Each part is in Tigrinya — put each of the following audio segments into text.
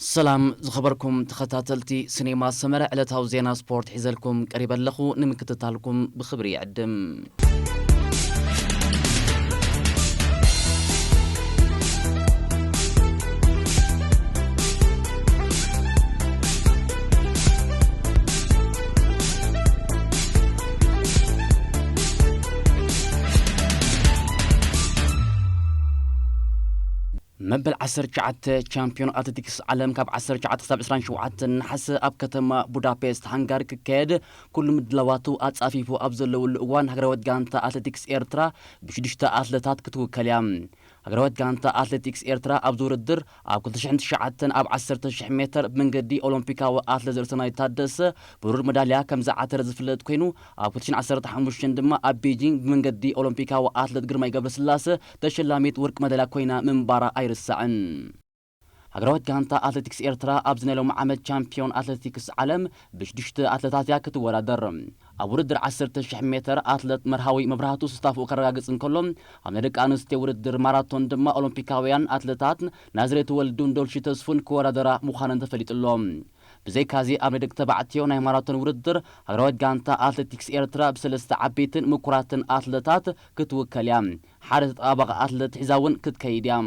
ሰላም ዝኸበርኩም ተኸታተልቲ ሲኔማ ሰመረ፣ ዕለታዊ ዜና ስፖርት ሒዘልኩም ቀሪበ ኣለኹ። ንምክትታልኩም ብኽብሪ ይዕድም። መበል ዓሰርተ ትሽዓተ ቻምፒዮን ኣትሌቲክስ ዓለም ካብ ዓሰርተ ትሽዓተ ክሳብ ዕስራን ሸውዓተን ነሓሰ ኣብ ከተማ ቡዳፔስት ሃንጋሪ ክካየድ ኩሉ ምድላዋቱ ኣጻፊፉ ኣብ ዘለውሉ እዋን፣ ሃገራዊት ጋንታ ኣትሌቲክስ ኤርትራ ብሽዱሽተ ኣትለታት ክትውከል እያ። ሃገራዊት ጋንታ ኣትሌቲክስ ኤርትራ ኣብዚ ውድድር ኣብ ክልተ ሽሕን ትሽዓተን ኣብ ዓሰርተ ሽሕ ሜተር ብመንገዲ ኦሎምፒካዊ ኣትሌት ዘርእሰናይ ታደሰ ብሩር መዳልያ ከም ዝዓተረ ዝፍለጥ ኮይኑ፣ ኣብ ክልተ ሽሕን ዓሰርተ ሓሙሽተን ድማ ኣብ ቤጂንግ ብመንገዲ ኦሎምፒካዊ ኣትሌት ግርማይ ገብረስላሰ ተሸላሚት ወርቂ መዳልያ ኮይና ምንባራ ኣይርሳዕን። ሃገራዊት ጋንታ ኣትሌቲክስ ኤርትራ ኣብዚ ናይ ሎሚ ዓመት ቻምፒዮን ኣትሌቲክስ ዓለም ብሽዱሽተ ኣትለታት እያ ክትወዳደር። ኣብ ውድድር ዓሰርተ ሽሕ ሜተር ኣትሌት መርሃዊ መብራህቱ ስታፍኡ ከረጋግጽ እንከሎ፣ ኣብ ናይ ደቂ ኣንስትዮ ውድድር ማራቶን ድማ ኦሎምፒካውያን ኣትለታት ናዝሬት ወልዱን ዶልሺ ተስፉን ክወዳደራ ምዃነን ተፈሊጡ ኣሎ። ብዘይካዚ ኣብ ናይ ደቂ ተባዕትዮ ናይ ማራቶን ውድድር ሃገራዊት ጋንታ ኣትሌቲክስ ኤርትራ ብሰለስተ ዓበይትን ምኩራትን ኣትለታት ክትውከል እያ። ሓደ ተጠባባቒ ኣትለት ሒዛ እውን ክትከይድ እያ።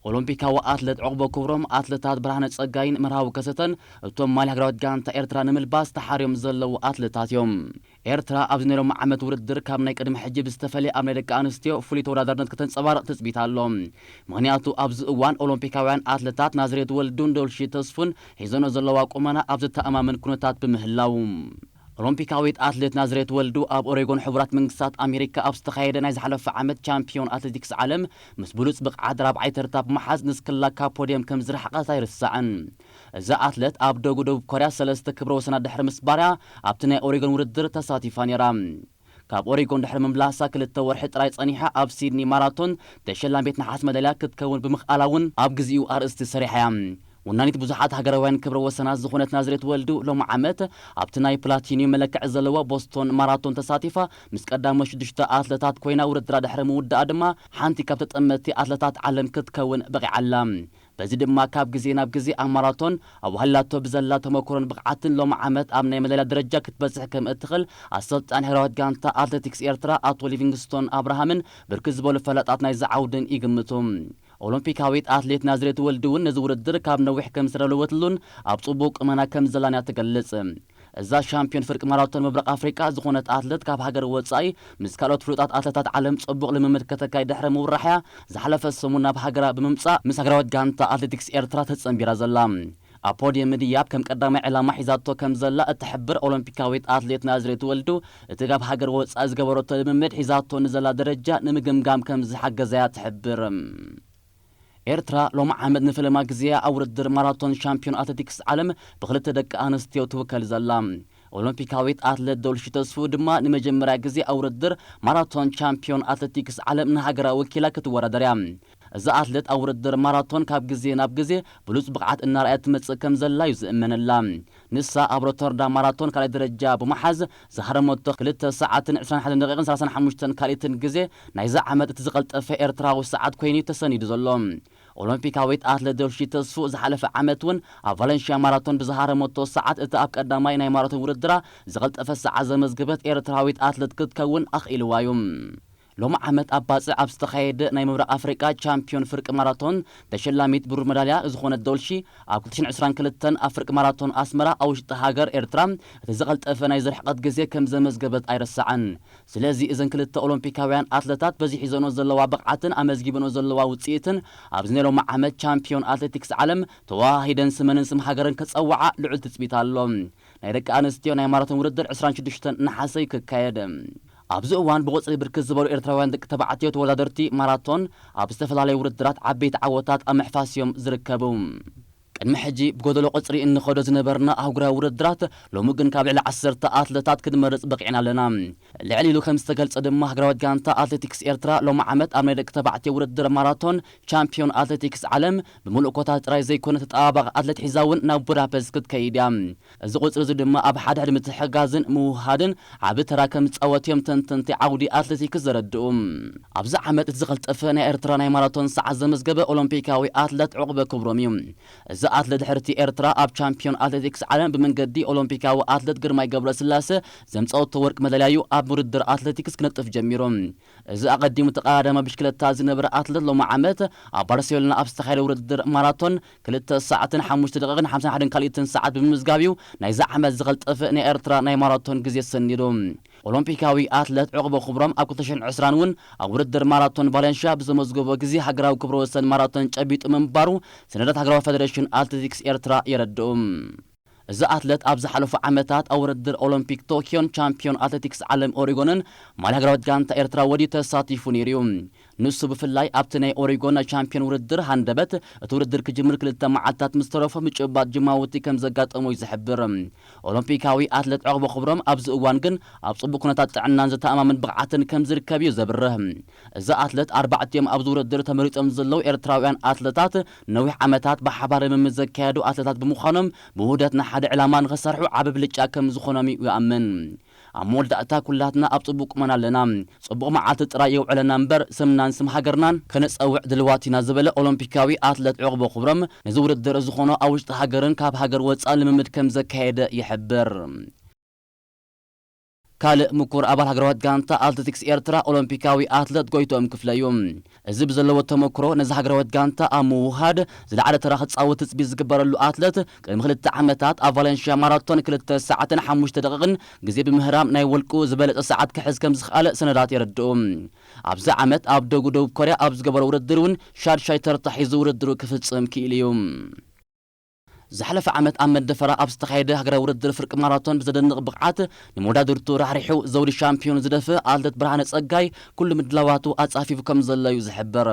ኦሎምፒካዊ ኣትለት ዑቕበ ክብሮም፣ ኣትለታት ብርሃነ ጸጋይን መርሃዊ ከሰተን እቶም ማልያ ሃገራዊት ጋንታ ኤርትራ ንምልባስ ተሓርዮም ዘለዉ ኣትለታት እዮም። ኤርትራ ኣብዚ ናይ ሎሚ ዓመት ውድድር ካብ ናይ ቅድሚ ሕጂ ብዝተፈለየ ኣብ ናይ ደቂ ኣንስትዮ ፍሉይ ተወዳዳርነት ከተንጸባርቕ ትጽቢት ኣሎ። ምኽንያቱ ኣብዚ እዋን ኦሎምፒካውያን ኣትለታት ናዝሬት ወልዱን ዶልሺ ተስፉን ሒዘኖ ዘለዋ ቁመና ኣብ ዘተኣማምን ኩነታት ብምህላው። ኦሎምፒካዊት ኣትሌት ናዝሬት ወልዱ ኣብ ኦሬጎን ሕቡራት መንግስታት ኣሜሪካ ኣብ ዝተኻየደ ናይ ዝሓለፈ ዓመት ቻምፒዮን ኣትሌቲክስ ዓለም ምስ ብሉጽ ብቕዓት ራብዓይ ተርታ ብምሓዝ ንስክላ ካብ ፖድየም ከም ዝረሓቐት ኣይርሳዕን። እዛ ኣትሌት ኣብ ደጉ ደቡብ ኮርያ ሰለስተ ክብረ ወሰናት ድሕሪ ምስባርያ ኣብቲ ናይ ኦሬጎን ውድድር ተሳቲፋ ነይራ። ካብ ኦሬጎን ድሕሪ ምምላሳ ክልተ ወርሒ ጥራይ ጸኒሓ ኣብ ሲድኒ ማራቶን ተሸላሚት ነሓስ መዳልያ ክትከውን ብምኽኣላ እውን ኣብ ግዚኡ ኣርእስቲ ሰሪሓ እያ። ወናኒት ብዙሓት ሃገራውያን ክብረ ወሰናት ዝኾነት ናዝሬት ወልዱ ሎሚ ዓመት ኣብቲ ናይ ፕላቲኒየም መለክዒ ዘለዎ ቦስቶን ማራቶን ተሳቲፋ ምስ ቀዳሞት ሽዱሽተ ኣትለታት ኮይና ውድድራ ድሕሪ ምውዳኣ ድማ ሓንቲ ካብ ተጠመትቲ ኣትለታት ዓለም ክትከውን በቒዓላ። በዚ ድማ ካብ ግዜ ናብ ግዜ ኣብ ማራቶን ኣዋህላቶ ብዘላ ተመክሮን ብቕዓትን ሎሚ ዓመት ኣብ ናይ መለላ ደረጃ ክትበጽሕ ከም እትኽእል ኣሰልጣኒ ሃገራዊት ጋንታ ኣትሌቲክስ ኤርትራ ኣቶ ሊቪንግስቶን ኣብርሃምን ብርክት ዝበሉ ፈላጣት ናይዚ ዓውድን ይግምቱ። ኦሎምፒካዊት ኣትሌት ናዝሬት ወልዲ እውን ነዚ ውድድር ካብ ነዊሕ ከም ዝተዳለወትሉን ኣብ ጽቡቕ ቁመና ከም ዘላን እያ ትገልጽ። እዛ ሻምፒዮን ፍርቂ ማራቶን ምብራቕ ኣፍሪቃ ዝኾነት ኣትሌት ካብ ሃገር ወጻኢ ምስ ካልኦት ፍሉጣት ኣትሌታት ዓለም ጽቡቕ ልምምድ ከተካይድ ድሕሪ ምውራሕያ ዝሓለፈ ሰሙን ናብ ሃገራ ብምምጻእ ምስ ሃገራዊት ጋንታ ኣትሌቲክስ ኤርትራ ተጸንቢራ ዘላ። ኣብ ፖድየም ምድያብ ከም ቀዳማይ ዕላማ ሒዛቶ ከም ዘላ እትሕብር ኦሎምፒካዊት ኣትሌት ናዝሬት ወልዱ፣ እቲ ካብ ሃገር ወጻኢ ዝገበረቶ ልምምድ ሒዛቶ ንዘላ ደረጃ ንምግምጋም ከም ዝሓገዘያ ትሕብር። ኤርትራ ሎሚ ዓመት ንፈለማ ግዜያ ኣብ ውድድር ማራቶን ሻምፒዮን ኣትሌቲክስ ዓለም ብክልተ ደቂ ኣንስትዮ ትውከል ዘላ። ኦሎምፒካዊት ኣትሌት ዶልሺ ተስፉ ድማ ንመጀመርያ ግዜ ኣብ ውድድር ማራቶን ቻምፒዮን ኣትሌቲክስ ዓለም ንሃገራ ወኪላ ክትወዳደር እያ። እዛ ኣትሌት ኣብ ውድድር ማራቶን ካብ ግዜ ናብ ግዜ ብሉጽ ብቕዓት እናርኣየት ትመጽእ ከም ዘላ እዩ ዝእመነላ። ንሳ ኣብ ሮተርዳም ማራቶን ካልኣይ ደረጃ ብምሓዝ ዝሃረመቶ ክልተ ሰዓትን ዕስራን ሓደን ደቂቕን ሰላሳን ሓሙሽተን ካልኢትን ግዜ ናይዚ ዓመት እቲ ዝቐልጠፈ ኤርትራዊ ሰዓት ኮይኑ እዩ ተሰኒዱ ዘሎ። ኦሎምፒካዊት ኣትሌት ዶልሺ ተስፉ ዝሓለፈ ዓመት እውን ኣብ ቫለንሽያ ማራቶን ብዝሃረመቶ ሰዓት እቲ ኣብ ቀዳማይ ናይ ማራቶን ውድድራ ዝቐልጠፈ ሰዓት ዘመዝገበት ኤርትራዊት ኣትሌት ክትከውን ኣኽኢልዋ እዩ። ሎሚ ዓመት ኣብ ባጽዕ ኣብ ዝተኻየደ ናይ ምብራቕ ኣፍሪቃ ቻምፒዮን ፍርቂ ማራቶን ተሸላሚት ብሩር መዳልያ ዝኾነት ዶልሺ ኣብ ክልተ ሽሕን ዕስራን ክልተን ኣብ ፍርቂ ማራቶን ኣስመራ ኣብ ውሽጢ ሃገር ኤርትራ እቲ ዝቐልጠፈ ናይ ዝርሕቐት ግዜ ከም ዘመዝገበት ኣይረሳዕን። ስለዚ እዘን ክልተ ኦሎምፒካውያን ኣትለታት በዚ ሒዘንኦ ዘለዋ ብቕዓትን ኣመዝጊበንኦ ዘለዋ ውጽኢትን ኣብዚ ናይ ሎሚ ዓመት ቻምፒዮን ኣትሌቲክስ ዓለም ተወሃሂደን ስመንን ስም ሃገርን ከጸውዓ ልዑል ትጽቢት ኣሎ። ናይ ደቂ ኣንስትዮ ናይ ማራቶን ውድድር ዕስራን ሽዱሽተን ነሓሰ ክካየድ። ኣብዚ እዋን ብቑጽሪ ብርክት ዝበሉ ኤርትራውያን ደቂ ተባዕትዮ ተወዳደርቲ ማራቶን ኣብ ዝተፈላለዩ ውድድራት ዓበይቲ ዓወታት ኣብ ምሕፋስ እዮም ዝርከቡ። ቅድሚ ሕጂ ብጎደሎ ቁጽሪ እንኸዶ ዝነበርና ኣህጉራዊ ውድድራት ሎሚ ግን ካብ ልዕሊ ዓሰርተ ኣትለታት ክንመርጽ በቒዕና ኣለና። ልዕል ኢሉ ከም ዝተገልጸ ድማ ሃገራዊት ጋንታ ኣትሌቲክስ ኤርትራ ሎሚ ዓመት ኣብ ናይ ደቂ ተባዕትዮ ውድድር ማራቶን ቻምፒዮን ኣትሌቲክስ ዓለም ብምሉእ ኮታ ጥራይ ዘይኮነ ተጠባባቒ ኣትሌት ሒዛ እውን ናብ ቡዳፔስት ክትከይድ እያ። እዚ ቁጽሪ እዚ ድማ ኣብ ሓደ ሕድ ምትሕጋዝን ምውህሃድን ዓቢ ተራ ከም ዝጻወት እዮም ተንተንቲ ዓውዲ ኣትሌቲክስ ዘረድኡ። ኣብዚ ዓመት እቲ ዝቐልጠፈ ናይ ኤርትራ ናይ ማራቶን ሰዓት ዘመዝገበ ኦሎምፒካዊ ኣትለት ዑቕበ ክብሮም እዩ። እዚ ኣትለት ድሕርቲ ኤርትራ ኣብ ቻምፒዮን ኣትሌቲክስ ዓለም ብመንገዲ ኦሎምፒካዊ ኣትለት ግርማይ ገብረስላሰ ዘምጸወቶ ወርቂ መዳልያ እዩ ኣብ ውድድር ኣትሌቲክስ ክነጥፍ ጀሚሩ። እዚ ኣቐዲሙ ተቐዳዳሚ ብሽክለታ ዝነበረ ኣትለት ሎሚ ዓመት ኣብ ባርሴሎና ኣብ ዝተኻየደ ውድድር ማራቶን ክልተ ሰዓትን ሓሙሽተ ደቂቕን ሓምሳን ሓደን ካልኢትን ሰዓት ብምምዝጋብ እዩ ናይዚ ዓመት ዝቐልጠፈ ናይ ኤርትራ ናይ ማራቶን ግዜ ሰኒዱ። ኦሎምፒካዊ ኣትለት ዕቑበ ክብሮም ኣብ ክልተ ሽሕን ዕስራን እውን ኣብ ውድድር ማራቶን ቫለንሽያ ብዘመዝገቦ ግዜ ሃገራዊ ክብረ ወሰን ማራቶን ጨቢጡ ምንባሩ ሰነዳት ሃገራዊ ፌደሬሽን ኣትሌቲክስ ኤርትራ የረድኡ። እዚ ኣትለት ኣብ ዝሓለፉ ዓመታት ኣብ ውድድር ኦሎምፒክ ቶኪዮን ቻምፒዮን ኣትሌቲክስ ዓለም ኦሪጎንን ማልያ ሃገራዊት ጋንታ ኤርትራ ወዲዩ ተሳቲፉ ነይሩ እዩ። ንሱ ብፍላይ ኣብቲ ናይ ኦሪጎን ናይ ቻምፒዮን ውድድር ሃንደበት እቲ ውድድር ክጅምር ክልተ መዓልታት ምስ ተረፎ ምጭባጥ ጅማውቲ ከም ዘጋጠሞ እዩ ዝሕብር። ኦሎምፒካዊ ኣትለት ዕቑበ ክብሮም ኣብዚ እዋን ግን ኣብ ጽቡቕ ኩነታት ጥዕናን ዘተኣማምን ብቕዓትን ከም ዝርከብ እዩ ዘብርህ። እዚ ኣትለት ኣርባዕቲኦም ኣብዚ ውድድር ተመሪጾም ዘለዉ ኤርትራውያን ኣትለታት ነዊሕ ዓመታት ብሓባር ልምምድ ዘካየዱ ኣትለታት ብምዃኖም ብውህደት ንሓደ ዕላማ ንኽሰርሑ ዓቢ ብልጫ ከም ዝኾኖም እዩ ይኣምን። ኣብ መወዳእታ ኩላትና ኣብ ጽቡቕ ቁመና ኣለና። ጽቡቕ መዓልቲ ጥራይ የውዕለና እምበር ስምናን ስም ሃገርናን ከነጸውዕ ድልዋት ኢና ዝበለ ኦሎምፒካዊ ኣትለት ዕቑበ ክብሮም ነዚ ውድድር ዝኾኖ ኣብ ውሽጢ ሃገርን ካብ ሃገር ወጻእን ልምምድ ከም ዘካየደ ይሕብር። ካልእ ምኩር ኣባል ሃገራዊት ጋንታ ኣትሌቲክስ ኤርትራ ኦሎምፒካዊ ኣትለት ጎይትኦም ክፍለ እዩ። እዚ ብዘለዎ ተመክሮ ነዚ ሃገራዊት ጋንታ ኣብ ምውሃድ ዝለዓለ ተራ ክጻወት ትጽቢት ዝግበረሉ ኣትለት ቅድሚ ክልተ ዓመታት ኣብ ቫለንሽያ ማራቶን ክልተ ሰዓትን ሓሙሽተ ደቂቕን ግዜ ብምህራም ናይ ውልቁ ዝበለጸ ሰዓት ክሕዝ ከም ዝኽኣለ ሰነዳት የረድኡ። ኣብዚ ዓመት ኣብ ደጉ ደቡብ ኮርያ ኣብ ዝገበሮ ውድድር እውን ሻድሻይ ተርታ ሒዙ ውድድሩ ክፍጽም ክኢሉ እዩ። ዝሓለፈ ዓመት ኣብ መንደፈራ ኣብ ዝተኻየደ ሃገራዊ ውድድር ፍርቂ ማራቶን ብዘደንቕ ብቕዓት ንመወዳድርቱ ራሕሪሑ ዘውዲ ሻምፒዮን ዝደፍእ ኣትሌት ብርሃነ ጸጋይ ኩሉ ምድላዋቱ ኣጻፊፉ ከም ዘሎ እዩ ዝሕበር።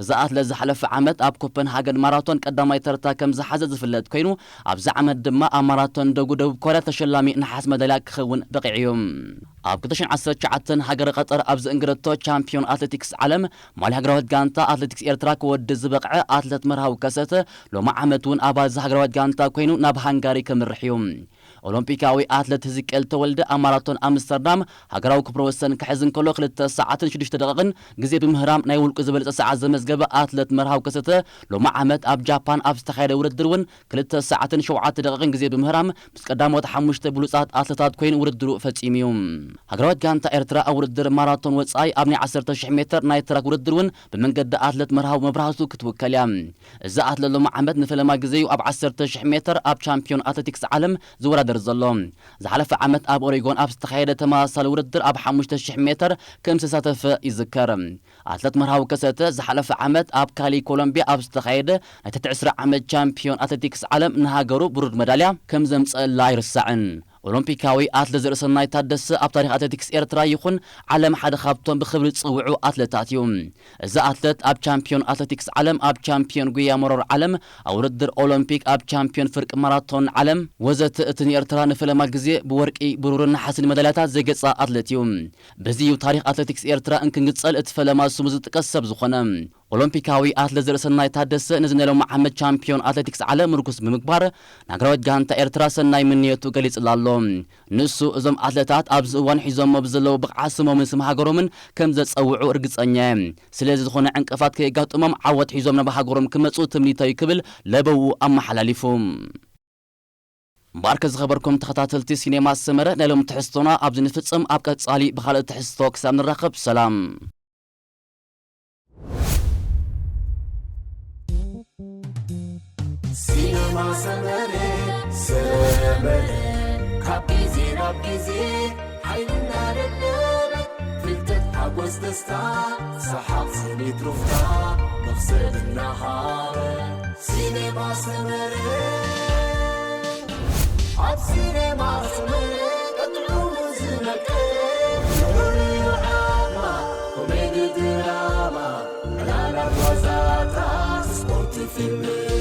እዚ ኣትሌት ዝሓለፈ ዓመት ኣብ ኮፐንሃገን ማራቶን ቀዳማይ ተርታ ከም ዝሓዘ ዝፍለጥ ኮይኑ ኣብዚ ዓመት ድማ ኣብ ማራቶን ደጉ ደቡብ ኮርያ ተሸላሚ ነሓስ መዳልያ ክኸውን በቒዑ እዩ። ኣብ ክልተ ሽሕን ዓሰርተ ትሽዓተን ሃገረ ቀጠር ኣብ ዘእንግደቶ ቻምፒዮን ኣትሌቲክስ ዓለም ማልያ ሃገራዊት ጋንታ ኣትሌቲክስ ኤርትራ ክወዲ ዝበቕዐ ኣትሌት መርሃዊ ከሰተ ሎሚ ዓመት እውን ኣባል እዛ ሃገራዊት ጋንታ ኮይኑ ናብ ሃንጋሪ ከምርሕ እዩ። ኦሎምፒካዊ ኣትሌት ህዝቅኤል ተወልደ ኣብ ማራቶን ኣምስተርዳም ሃገራዊ ክብረ ወሰን ክሕዝ እንከሎ ክልተ ሰዓትን ሽዱሽተ ደቂቕን ግዜ ብምህራም ናይ ውልቁ ዝበለጸ ሰዓት ዘመዝገበ ኣትሌት መርሃዊ ከሰተ ሎሚ ዓመት ኣብ ጃፓን ኣብ ዝተኻየደ ውድድር እውን ክልተ ሰዓትን ሸውዓተ ደቂቕን ግዜ ብምህራም ምስ ቀዳሞት ሓሙሽተ ብሉጻት ኣትለታት ኮይኑ ውድድሩ ፈጺሙ እዩ። ሃገራዊት ጋንታ ኤርትራ ኣብ ውድድር ማራቶን ወጻኢ ኣብ ናይ ዓሰርተ ሽሕ ሜትር ናይ ትራክ ውድድር እውን ብመንገዲ ኣትሌት መርሃዊ መብራህቱ ክትውከል እያ። እዚ ኣትሌት ሎሚ ዓመት ንፈለማ ግዜ እዩ ኣብ ዓሰርተ ሽሕ ሜትር ኣብ ቻምፒዮን ኣትሌቲክስ ዓለም ዝወዳደር ዘሎ። ዝሓለፈ ዓመት ኣብ ኦሪጎን ኣብ ዝተኻየደ ተመሳሳሊ ውድድር ኣብ ሓሙሽተ ሽሕ ሜትር ከም ዝተሳተፈ ይዝከር። ኣትሌት መርሃዊ ከሰተ ዝሓለፈ ዓመት ኣብ ካሊ ኮሎምቢያ ኣብ ዝተኻየደ ናይ ትሕቲ ዕስራ ዓመት ቻምፒዮን ኣትሌቲክስ ዓለም ንሃገሩ ብሩር መዳልያ ከም ዘምጸአላ ኣይርሳዕን። ኦሎምፒካዊ ኣትሌት ዘርእሰናይ ታደሰ ኣብ ታሪኽ ኣትሌቲክስ ኤርትራ ይኹን ዓለም ሓደ ካብቶም ብኽብሪ ዝጽውዑ ኣትሌታት እዩ። እዚ ኣትሌት ኣብ ቻምፒዮን ኣትሌቲክስ ዓለም፣ ኣብ ቻምፒዮን ጉያ መሮር ዓለም፣ ኣብ ውድድር ኦሎምፒክ፣ ኣብ ቻምፒዮን ፍርቂ ማራቶን ዓለም ወዘተ እቲ ንኤርትራ ንፈለማ ግዜ ብወርቂ፣ ብሩርን ነሓስን መዳልያታት ዘጌጸ ኣትሌት እዩ። በዚ እዩ ታሪኽ ኣትሌቲክስ ኤርትራ እንክንግጸል እቲ ፈለማ ስሙ ዝጥቀስ ሰብ ዝኾነ። ኦሎምፒካዊ ኣትሌት ዘርእሰናይ ታደሰ ነዚ ናይ ሎሚ ዓመት ቻምፒዮን ኣትሌቲክስ ዓለም ምርኩስ ብምግባር ንሃገራዊት ጋንታ ኤርትራ ሰናይ ምንየቱ ገሊጽላ ኣሎ። ንሱ እዞም ኣትሌታት ኣብዚ እዋን ሒዞሞ ብዘለዉ ብቕዓት ስሞምን ስም ሃገሮምን ከም ዘጸውዑ ርግጸኛ እየ። ስለዚ ዝኾነ ዕንቅፋት ከየጋጥሞም ዓወት ሒዞም ናብ ሃገሮም ክመጹ ትምኒተይ ክብል ለበዉ ኣመሓላሊፉ። እምበኣርከ ዝኸበርኩም ተኸታተልቲ ሲኔማ ሰመረ ናይ ሎም ትሕዝቶና ኣብዚ ንፍጽም። ኣብ ቀጻሊ ብኻልእ ትሕዝቶ ክሳብ ንራኸብ ሰላም። ሲነማ ሰመረ ሰመረ ካብ ግዜ ናብ ግዜ ሓይልና ደደበ ፍልጠት ሓጎስ ደስታ ሰሓቕ ስኒት ሩፍታ መኽሰብ እናሃበ ሲኔማ ሰመረ ኣብ ሲኔማ ሰመረ ቀጥዑ ዝመቀ ፍሉይ ዓማ ኮሜዲ ድራማ ዕላላት ዋዛታት ስፖርት ፊልም